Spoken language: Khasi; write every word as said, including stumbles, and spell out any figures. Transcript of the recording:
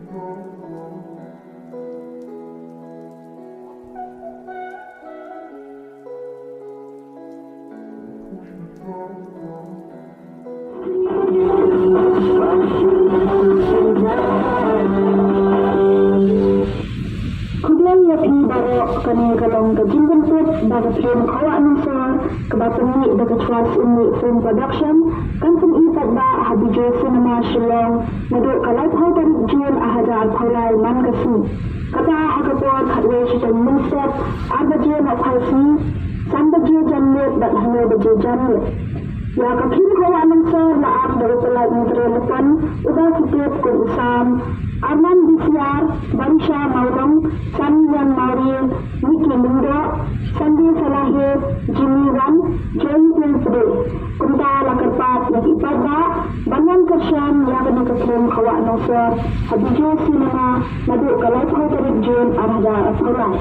Khublei ïa phi baroh, kane ka long ka jingpynpaw ba ka film Khawah Nongsor kaba pynmih da ka Trust Inmih Film Production, kan pyni paidbah ha Bijou Cinema Shillong naduh ka laiphew tarik June ar hajar arphew lai man ka sngi. Kata ha ka por khatwei shitom mynstep, ar baje nohphai sngi, san baje janmiet bad hynñiew baje janmiet. Ïa ka film Khawah Nongsor la act da u Pyllait Myntri Lypan, uba ki tip kum u Sam, Arman Bisiar, Barisha Mawlong, Samian Mawrie, Nicky Lyngdoh, Sunday Salahe, Jimmy Wan, Joy Pil Pde. Kumta la kyrpad ïa ki paidbah ban wan kyrshan ïa kane ka film Khawah Nongsor ha Bijou Cinema naduh ka laiphew tarik June ar hajar arphew lai.